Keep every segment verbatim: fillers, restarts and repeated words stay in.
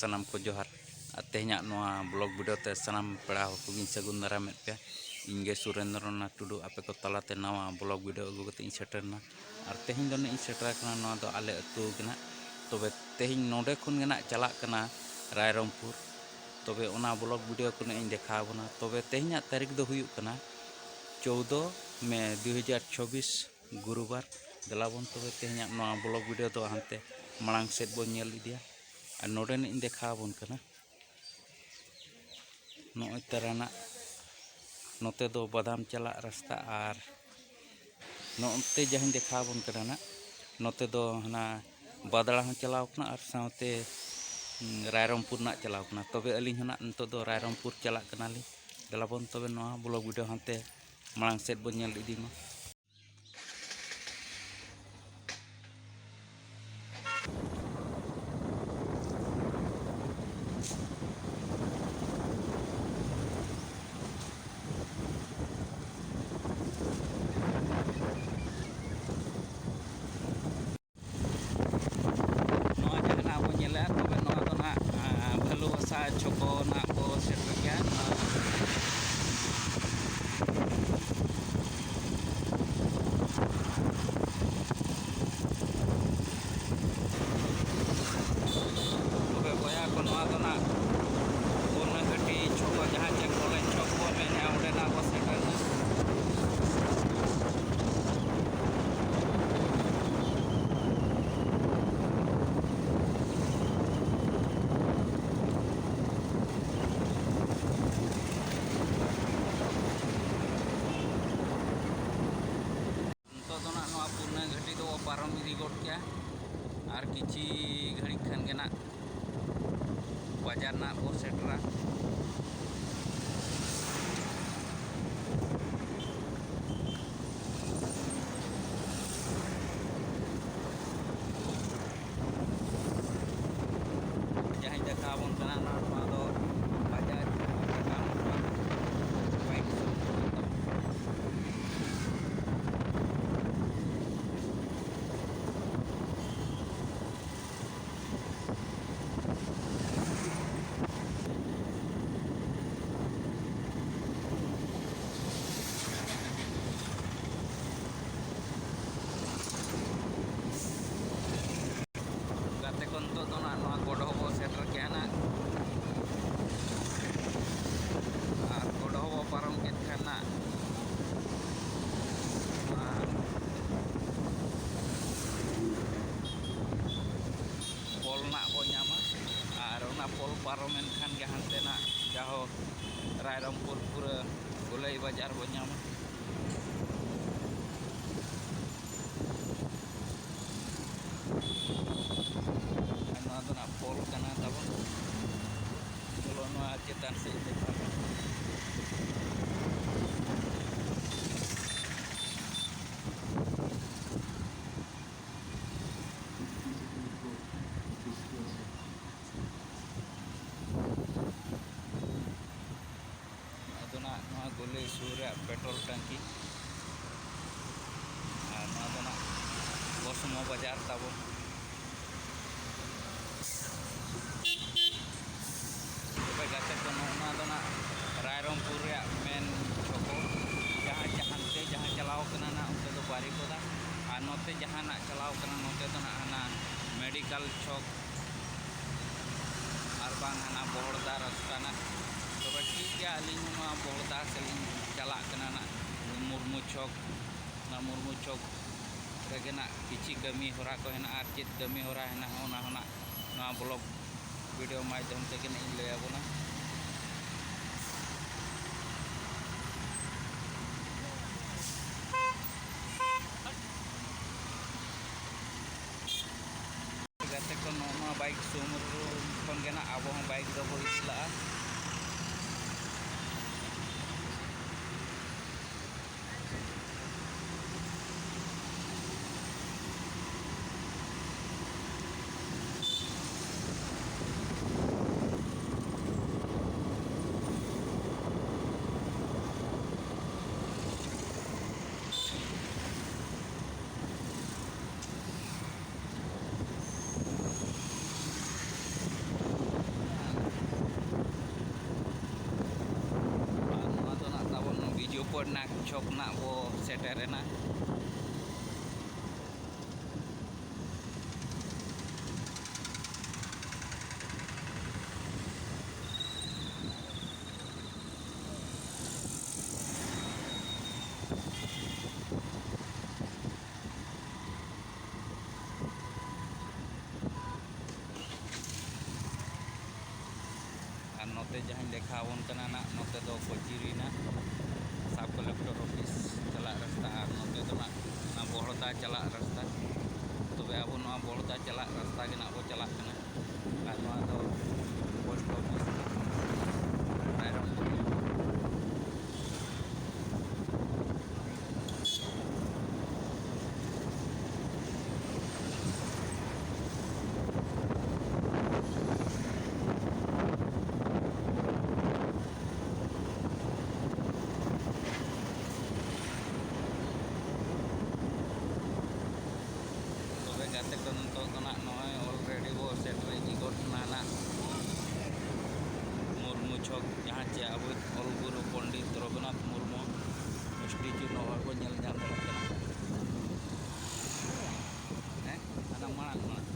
ᱥᱟᱱᱟᱢ ᱠᱚ ᱡᱚᱦᱟᱨ᱾ ᱟᱨ ᱛᱮᱦᱮᱧᱟᱜ ᱱᱚᱣᱟ ᱵᱞᱚᱜ ᱵᱷᱤᱰᱤᱭᱳ ᱛᱮ ᱥᱟᱱᱟᱢ ᱯᱮᱲᱟ ᱦᱚᱲ ᱠᱚᱜᱮᱧ ᱥᱟᱹᱜᱩᱱ ᱫᱟᱨᱟᱢᱮᱫ ᱯᱮᱭᱟ᱾ ᱤᱧ ᱜᱮ ᱥᱩᱨᱮᱱᱫᱨᱚᱱᱟᱛᱷ ᱴᱩᱰᱩ, ᱟᱯᱮ ᱠᱚ ᱛᱟᱞᱟᱛᱮ ᱱᱟᱣᱟ ᱵᱞᱚᱜ ᱵᱷᱤᱰᱤᱭᱳ ᱟᱹᱜᱩ ᱠᱟᱛᱮ ᱤᱧ ᱥᱮᱴᱮᱨ ᱮᱱᱟ᱾ ᱟᱨ ᱛᱮᱦᱮᱧ ᱫᱚ ᱱᱟᱜ ᱤᱧ ᱥᱮᱴᱮᱨ ᱟᱠᱟᱱᱟ ᱱᱚᱣᱟ ᱫᱚ ᱟᱞᱮ ᱟᱹᱛᱩ ᱜᱮ ᱱᱟᱜ᱾ ᱛᱚᱵᱮ ᱛᱮᱦᱮᱧ ᱱᱚᱰᱮ ᱠᱷᱚᱱ ᱜᱮ ᱱᱟᱜ ᱪᱟᱞᱟᱜ ᱠᱟᱱᱟ ᱨᱟᱭᱨᱚᱝᱯᱩᱨ᱾ ᱛᱚᱵᱮ ᱚᱱᱟ ᱵᱞᱚᱜ ᱵᱷᱤᱰᱤᱭᱳ ᱠᱚ ᱱᱟᱜ ᱤᱧ ᱫᱮᱠᱷᱟᱣ ᱟᱵᱚᱱᱟ᱾ ᱛᱚᱵᱮ ᱛᱮᱦᱮᱧᱟᱜ ᱛᱟᱹᱨᱤᱠᱷ ᱫᱚ ᱦᱩᱭᱩᱜ ᱠᱟᱱᱟ ᱪᱳᱫᱽᱫᱳ ᱢᱮ ᱫᱩ ᱦᱟᱡᱟᱨ ᱪᱚᱵᱵᱤᱥ, ᱜᱩᱨᱩᱵᱟᱨ᱾ ᱫᱮᱞᱟ ᱵᱚᱱ ᱛᱚᱵᱮ ᱛᱮᱦᱮᱧᱟᱜ ᱱᱚᱣᱟ ᱵᱞᱚᱜ ᱵᱷᱤᱰᱤᱭᱳ ᱫᱚ ᱦᱟᱱᱛᱮ ᱢᱟᱲᱟᱝ ᱥᱮᱫ ᱵᱚᱱ ᱧᱮᱞ ᱤᱫᱤᱭᱟ᱾ ᱟᱨ ᱱᱚᱰᱮᱱᱟᱜ ᱤᱧ ᱫᱮᱠᱷᱟᱣ ᱟᱵᱚᱱ ᱠᱟᱱᱟ᱾ ᱱᱚᱜᱼᱚᱭ ᱛᱟᱨᱟᱱᱟᱜ ᱱᱚᱛᱮ ᱫᱚ ᱵᱟᱫᱟᱢ ᱪᱟᱞᱟᱜ ᱨᱟᱥᱛᱟ, ᱟᱨ ᱱᱚᱜᱼᱚᱱᱛᱮ ᱡᱟᱦᱟᱸᱧ ᱫᱮᱠᱷᱟᱣ ᱟᱵᱚᱱ ᱠᱟᱱᱟ ᱱᱟᱜ, ᱱᱚᱛᱮ ᱫᱚ ᱦᱟᱱᱟ ᱵᱟᱫᱽᱲᱟ ᱦᱚᱸ ᱪᱟᱞᱟᱣ ᱠᱟᱱᱟ ᱟᱨ ᱥᱟᱶᱛᱮ, ᱩᱸ, ᱨᱟᱭᱨᱚᱝᱯᱩᱨ ᱱᱟᱜ ᱪᱟᱞᱟᱣ ᱠᱟᱱᱟ᱾ ᱛᱚᱵᱮ ᱟᱹᱞᱤᱧ ᱦᱚᱸ ᱱᱟᱜ ᱱᱤᱛᱚᱜ ᱫᱚ ᱨᱟᱭᱨᱚᱝᱯᱩᱨ ᱪᱟᱞᱟᱜ ᱠᱟᱱᱟᱞᱤᱧ᱾ ᱫᱮᱞᱟ ᱵᱚᱱ ᱛᱚᱵᱮ ᱱᱚᱣᱟ ᱵᱞᱚᱜ ᱵᱷᱤᱰᱤᱭᱳ ᱦᱟᱱᱛᱮ ᱢᱟᱲᱟᱝ ᱥᱮᱫ ᱵᱚᱱ ᱧᱮᱞ ᱤᱫᱤ ᱢᱟ᱾ ᱱᱚᱣᱟ ᱡᱟᱦᱟᱸ ᱱᱟᱜ ᱵᱚᱱ ᱧᱮᱞᱮᱫᱼᱟ, ᱛᱚᱵᱮ ᱱᱚᱣᱟ ᱫᱚ ᱱᱟᱜ, ᱟᱸ, ᱵᱷᱟᱞᱩ ᱵᱷᱟᱥᱟ ᱪᱷᱚᱠᱚ ᱱᱟᱜ ᱠᱚ ᱥᱮᱴᱮᱨ ᱜᱮᱭᱟ᱾ ᱛᱚᱵᱮ ᱵᱚᱭᱦᱟ ᱠᱚ, ᱱᱚᱣᱟ ᱫᱚ ᱱᱟᱜ ᱵᱚᱱᱟᱜᱷᱟᱴᱤ ᱪᱷᱚᱠᱚ, ᱡᱟᱦᱟᱸ ᱪᱮ ᱠᱚᱞᱮᱡᱽ ᱪᱷᱚᱠ ᱵᱚᱱ ᱢᱮᱱᱮᱫᱼᱟ, ᱚᱸᱰᱮ ᱱᱟᱜ ᱵᱚᱱ ᱥᱮᱴᱮᱨ ᱮᱱᱟ᱾ ᱱᱤᱛᱚᱜ ᱫᱚ ᱱᱟᱜ ᱱᱚᱣᱟ ᱯᱩᱨᱱᱟᱹ ᱜᱷᱟᱹᱴᱤ ᱫᱚ ᱯᱟᱨᱚᱢ ᱤᱫᱤ ᱜᱚᱫ ᱠᱮᱜᱼᱟ, ᱟᱨ ᱠᱤᱪᱷᱤ ᱜᱷᱟᱹᱲᱤᱡ ᱠᱷᱟᱱ ᱜᱮ ᱱᱟᱜ ᱵᱟᱡᱟᱨ ᱱᱟᱜ ᱵᱚ ᱥᱮᱴᱮᱨᱟ᱾ ᱡᱟᱦᱟᱸᱧ ᱫᱮᱠᱷᱟᱣ ᱟᱵᱚᱱ ᱠᱟᱱᱟ, ᱱᱚᱣᱟ, ᱱᱚᱣᱟ ᱫᱚ ᱵᱟᱡᱟᱡᱽ ᱴᱟᱴᱟ ᱢᱳᱴᱚᱨ ᱵᱟᱭᱤᱠ ᱥᱳᱨᱩᱢ ᱠᱟᱱᱟ᱾ ᱚᱱᱟ ᱯᱳᱞ ᱯᱟᱨᱚᱢᱮᱱ ᱠᱷᱟᱱ ᱜᱮ ᱦᱟᱱᱛᱮᱱᱟᱜ ᱡᱟᱦᱳ ᱨᱟᱭᱨᱚᱝᱯᱩᱨ ᱯᱩᱨᱟᱹ ᱜᱳᱞᱟᱹᱭ ᱵᱟᱡᱟᱨ ᱵᱚ ᱧᱟᱢᱟ᱾ ᱟᱨ ᱱᱚᱣᱟ ᱫᱚ ᱱᱟᱜ ᱯᱳᱞ ᱠᱟᱱᱟ ᱛᱟᱵᱚᱱ᱾ ᱪᱚᱞᱚ ᱱᱚᱣᱟ ᱪᱮᱛᱟᱱ ᱥᱮᱫ ᱫᱮᱠᱷᱟᱣ ᱢᱮ᱾ ᱟᱫᱚ ᱱᱟᱜ ᱱᱚᱣᱟ ᱜᱚᱞᱤ ᱥᱩᱨ ᱨᱮᱭᱟᱜ ᱯᱮᱴᱨᱳᱞ ᱴᱟᱝᱠᱤ, ᱟᱨ ᱱᱚᱣᱟ ᱫᱚ ᱱᱟᱜ ᱠᱚᱥᱢᱚ ᱵᱟᱡᱟᱨ ᱛᱟᱵᱚᱱ᱾ ᱛᱚᱵᱮ ᱜᱟᱛᱮ ᱠᱚ, ᱱᱚᱜᱼᱚ ᱱᱚᱣᱟ ᱫᱚ ᱱᱟᱜ ᱨᱟᱭᱨᱚᱝᱯᱩᱨ ᱨᱮᱭᱟᱜ ᱢᱮᱱ ᱪᱷᱚᱠᱚ, ᱡᱟᱦᱟᱸ ᱡᱟᱦᱟᱸ ᱛᱮ ᱡᱟᱦᱟᱸ ᱪᱟᱞᱟᱣ ᱠᱟᱱᱟ ᱱᱟᱜ ᱚᱱᱛᱮ ᱫᱚ ᱵᱟᱨᱤᱯᱚᱫᱟ, ᱟᱨ ᱱᱚᱛᱮ ᱡᱟᱦᱟᱸ ᱱᱟᱜ ᱪᱟᱞᱟᱣ ᱠᱟᱱᱟ ᱱᱚᱛᱮ ᱫᱚ ᱱᱟᱜ ᱦᱟᱱᱟ ᱢᱮᱰᱤᱠᱟᱞ ᱪᱷᱚᱠ, ᱟᱨ ᱵᱟᱝ ᱦᱟᱱᱟ ᱵᱚᱦᱚᱲᱫᱟ ᱨᱟᱥᱛᱟ ᱱᱟᱜ᱾ ᱛᱚᱵᱮ ᱴᱷᱤᱠ ᱜᱮᱭᱟ, ᱟᱹᱞᱤᱧ ᱦᱚᱸ ᱱᱚᱣᱟ ᱵᱚᱦᱚᱲᱫᱟ ᱥᱮᱫ ᱞᱤᱧ ᱪᱟᱞᱟᱜ ᱠᱟᱱᱟ ᱱᱟᱜ, ᱢᱩᱨᱢᱩ ᱪᱷᱚᱠ, ᱚᱱᱟ ᱢᱩᱨᱢᱩ ᱪᱷᱚᱠ ᱨᱮᱜᱮ ᱱᱟᱜ ᱠᱤᱪᱷᱤ ᱠᱟᱹᱢᱤ ᱦᱚᱨᱟ ᱠᱚ ᱦᱮᱱᱟᱜᱼᱟ, ᱟᱨ ᱪᱮᱫ ᱠᱟᱹᱢᱤ ᱦᱚᱨᱟ ᱦᱮᱱᱟᱜᱼᱟ ᱚᱱᱟ ᱦᱚᱸ ᱱᱟᱜ ᱱᱚᱣᱟ ᱵᱞᱚᱜ ᱵᱷᱤᱰᱤᱭᱳ ᱢᱟᱫᱽᱫᱷᱚᱢ ᱛᱮᱜᱮ ᱱᱟᱜ ᱤᱧ ᱞᱟᱹᱭ ᱟᱵᱚᱱᱟ᱾ ᱜᱟᱛᱮ ᱠᱚ, ᱱᱚᱜᱼᱚ ᱱᱚᱣᱟ ᱵᱟᱭᱤᱠ ᱥᱳᱨᱩᱢ ᱠᱷᱚᱱ ᱜᱮ ᱱᱟᱜ ᱟᱵᱚ ᱦᱚᱸ ᱵᱟᱭᱤᱠ ᱫᱚᱵᱚ ᱤᱫᱤ ᱞᱟᱜᱼᱟ᱾ ᱟᱨ ᱱᱚᱣᱟ ᱫᱚ ᱱᱟᱜ ᱛᱟᱵᱚᱱ ᱵᱤᱡᱩ ᱯᱟᱴᱱᱟ ᱪᱷᱚᱠ ᱱᱟᱜ ᱵᱚ ᱥᱮᱴᱮᱨᱮᱱᱟ᱾ ᱟᱨ ᱱᱚᱛᱮ ᱡᱟᱦᱟᱸᱧ ᱫᱮᱠᱷᱟᱣ ᱟᱵᱚᱱ ᱠᱟᱱᱟ ᱱᱟᱜ, ᱱᱚᱛᱮ ᱫᱚ ᱠᱚᱪᱤᱨᱤ ᱱᱟᱜ, ᱥᱟᱵ ᱠᱟᱞᱮᱠᱴᱚᱨ ᱚᱯᱷᱤᱥ ᱪᱟᱞᱟᱜ ᱨᱟᱥᱛᱟ, ᱟᱨ ᱱᱚᱛᱮ ᱫᱚ ᱱᱟᱜ ᱚᱱᱟ ᱵᱚᱦᱲᱫᱟ ᱪᱟᱞᱟᱜ ᱨᱟᱥᱛᱟ᱾ ᱛᱚᱵᱮ ᱟᱵᱚ ᱱᱚᱣᱟ ᱵᱚᱦᱲᱫᱟ ᱪᱟᱞᱟᱜ ᱨᱟᱥᱛᱟ ᱜᱮ ᱱᱟᱜ ᱵᱚ ᱪᱟᱞᱟᱜ ᱠᱟᱱᱟ᱾ ᱟᱨ ᱱᱚᱣᱟ ᱫᱚ ᱯᱳᱥᱴ ᱚᱯᱷᱤᱥ ᱨᱟᱭᱨᱚᱝᱯᱩᱨ᱾ ᱛᱚᱵᱮ ᱜᱟᱛᱮ ᱠᱚ, ᱱᱤᱛᱚᱜ ᱫᱚ ᱱᱟᱜ ᱱᱚᱜᱼᱚᱭ already ᱵᱚ ᱥᱮᱴᱮᱨ ᱤᱫᱤ ᱜᱚᱫ ᱮᱱᱟ ᱱᱟᱜ ᱢᱩᱨᱢᱩ ᱪᱷᱚᱠ, ᱡᱟᱦᱟᱸ ᱪᱮ ᱟᱵᱚᱭᱤᱡ ᱚᱞ ᱜᱩᱨᱩ ᱯᱚᱱᱰᱤᱛ ᱨᱚᱜᱷᱩᱱᱟᱛᱷ ᱢᱩᱨᱢᱩ ᱥᱴᱮᱪᱩ ᱱᱚᱜᱼᱚᱭ ᱵᱚ ᱧᱮᱞ ᱧᱟᱢ ᱫᱟᱲᱮᱭᱟᱜ ᱠᱟᱱᱟ᱾ ᱦᱮᱸ, ᱦᱟᱱᱟ ᱢᱟᱲᱟᱝ, ᱢᱟᱲᱟᱝ᱾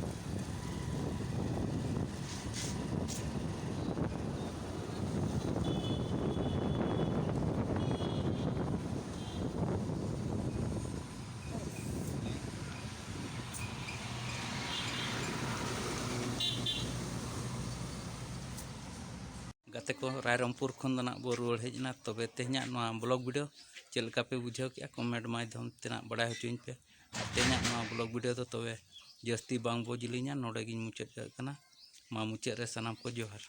ᱜᱟᱛᱮ ᱠᱚ, ᱨᱟᱭᱨᱚᱝᱯᱩᱨ ᱠᱷᱚᱱ ᱫᱚ ᱱᱟᱜ ᱵᱚ ᱨᱩᱣᱟᱹᱲ ᱦᱮᱡ ᱮᱱᱟ᱾ ᱛᱚᱵᱮ ᱛᱮᱦᱮᱧᱟᱜ ᱱᱚᱣᱟ vlog video ᱪᱮᱫ ᱞᱮᱠᱟ ᱯᱮ ᱵᱩᱡᱷᱟᱹᱣ ᱠᱮᱜᱼᱟ, comment ᱢᱟᱫᱽᱫᱷᱚᱢ ᱛᱮ ᱱᱟᱜ ᱵᱟᱲᱟᱭ ᱦᱚᱪᱚᱧ ᱯᱮ᱾ ᱟᱨ ᱛᱮᱦᱮᱧᱟᱜ ᱱᱚᱣᱟ vlog video ᱫᱚ ᱛᱚᱵᱮ ᱡᱟᱹᱥᱛᱤ ᱵᱟᱝ ᱵᱚ ᱡᱤᱞᱤᱧᱟ, ᱱᱚᱰᱮ ᱜᱤᱧ ᱢᱩᱪᱟᱹᱫ ᱠᱟᱜ ᱠᱟᱱᱟ᱾ ᱢᱟ ᱢᱩᱪᱟᱹᱫ ᱨᱮ ᱥᱟᱱᱟᱢ ᱠᱚ ᱡᱚᱦᱟᱨ᱾